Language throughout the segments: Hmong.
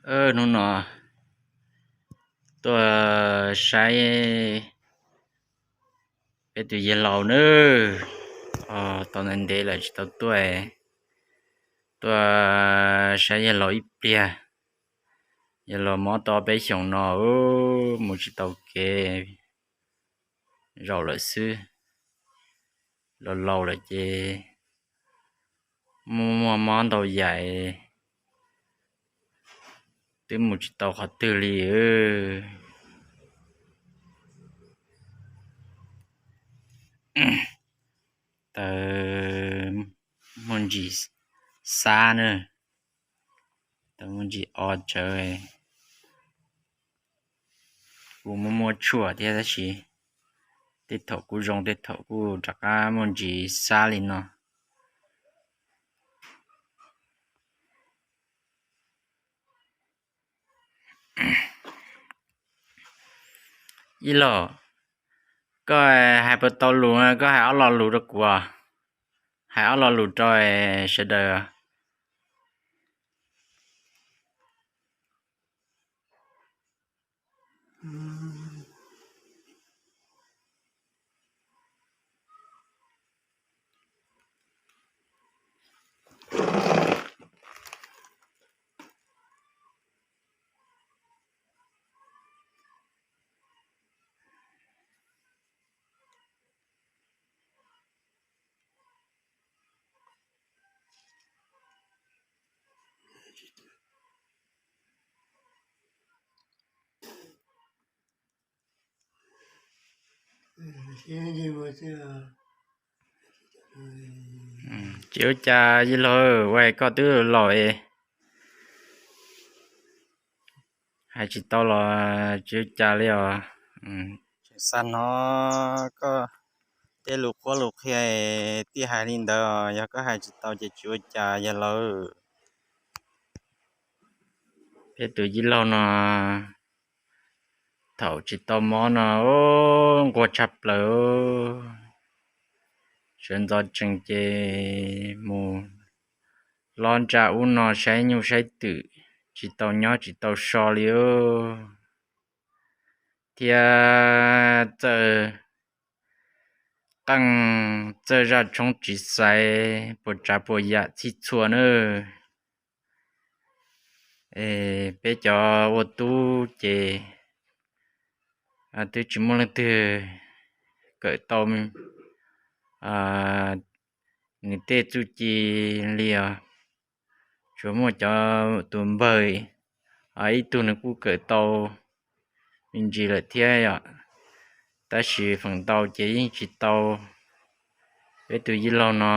Hnub no tuaj saib peb tus yawg laus nawb. Tau ntev ntev lawm tsis tau tuaj, tuaj saib yawg laus ib pliag. Yawg laus mob tau peb xyoos no, mus tsis tau kev zaum lawm xwb. Laus laus lawm ces muaj muaj mob ntau yam, twb mus tsis tau qhov twg li. Tau muaj ntsis xab na, tau muaj ntsis o tsawv. Kuj muaj muaj tshuaj thiab tab sis tej thaum kuj zoo tej thaum kuj rov qab muaj ntsis xab li no. Ib los, koj hais puas tau lus, koj hais ob lo lus rau kuv, hais ob lo lus rau sawv daws. Tsis ua cas yawg laus, ua koj twb laus es hais tsis tau los tsis ua cas li os. Tseem xav hnov koj tej lus qhuab lus qhia, tij hais li ntawd, yog koj hais tsis tau ces tsis ua cas yawg laus. Peb tus yij laug no thaum tsis tau mob no nquag tshaj plaws, sawv ntxov tsees ces mus lob ntsa ub no saib nyuj saib twm, tsis tau nyob tsis tau so li. Thiab txawj qeej txawj zaj tshoob tsis xaiv puas tsav puas yam txhij txhua na. Peb cov ua tub ces twb tsis muaj leej twg kawm tau nws tej txuj ci li os. Tsuas muaj cov tus npawg ib tug nws kuj kawm tau me ntsis lawm thiab yom, tab sis feem ntau ces yeej tsis tau. Peb tus yij laug no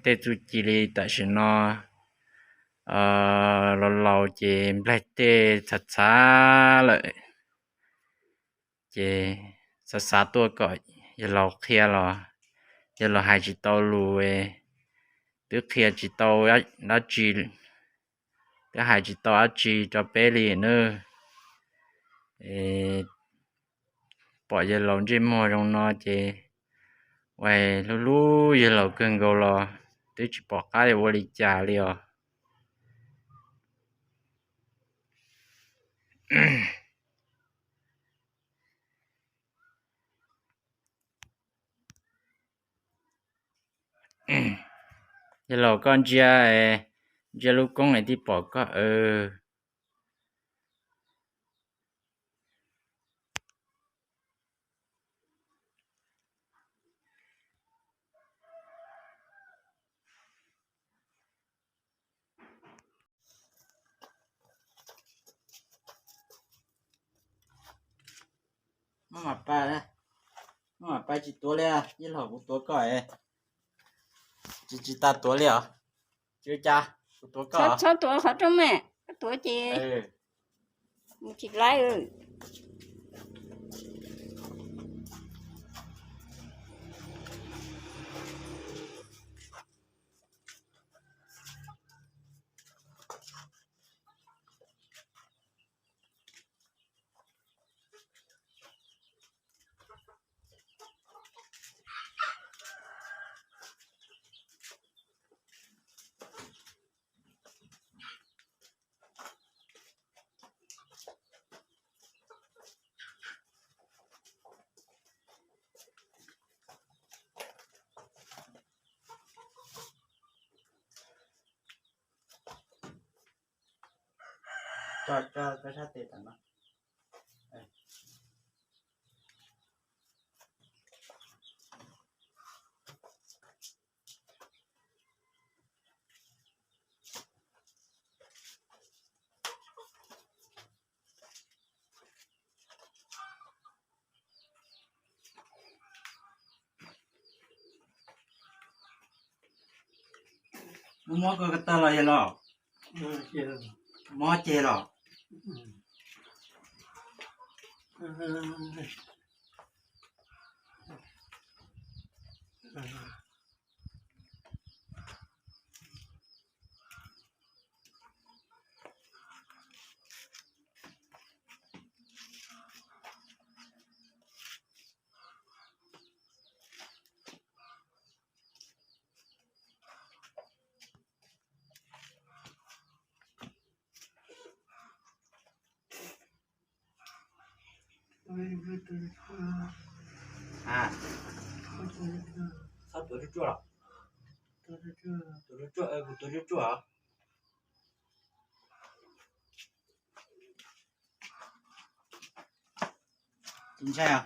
tej txuj ci li tam sim no laus laus ces nplaig tej txhav txhav lawm, ces xav xav tuaj kom yawg laus qhia los yawg laus hais tsis tau lus, twb qhia tsis tau dab tsi, twb hais tsis tau dab tsi rau peb li na. Pom yawg laus ntsej muag zoo no ces ua hlub hlub yawg laus kawg nkaus los twb tsis pom qab ua li cas li os. Yawg laus koj ntsia, ntsia lub koob es tij pom koj. Maj mam pab tsis tuav li, yij laug kuv tuav koj, tsis tsis tas tuav li os. Tsis ua cas, kuv tuav koj. Txhob tuav qhov rooj mas, koj tuav ces mus tsis laib. Tso, tso, tso sab tes tam no. Muab, muab ko tag los yog los? Mob ceg los? Txhob tuav ruaj ruaj los? Tuav ruaj ruaj, kuv tuav ruaj ruaj os. Tsis ntshai os.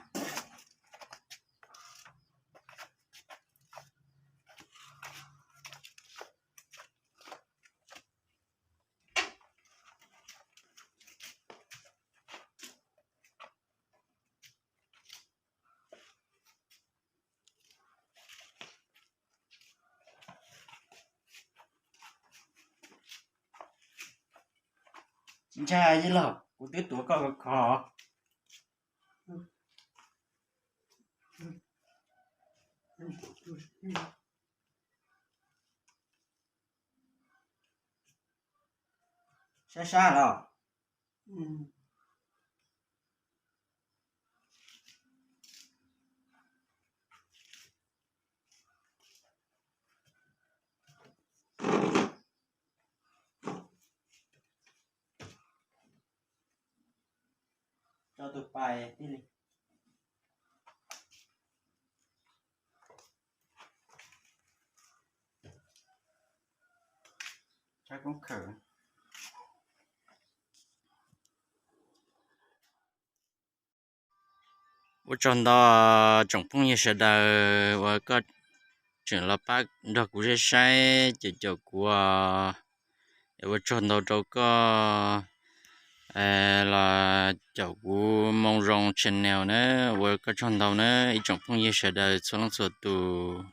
Tsis ntshai yij laug, kuv twb tuav koj khov khov. Sab sab los? Tso tus pais tij li. Tshab koob khawm. Ua tsaug ntau tsoom phooj ywg sawv daws uas koj tseem los pab nrog kuv saib, caum caum kuv. Ua tsaug ntau rau koj los caum kuv Moo Zoo channel na, ua koj tsaug ntau na ib tsoom phooj ywg sawv daws txhua leej txhua tus,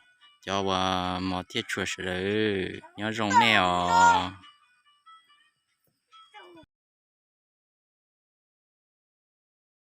cov uas hmov thiab tshua sawv daws, nyob zoo nej os.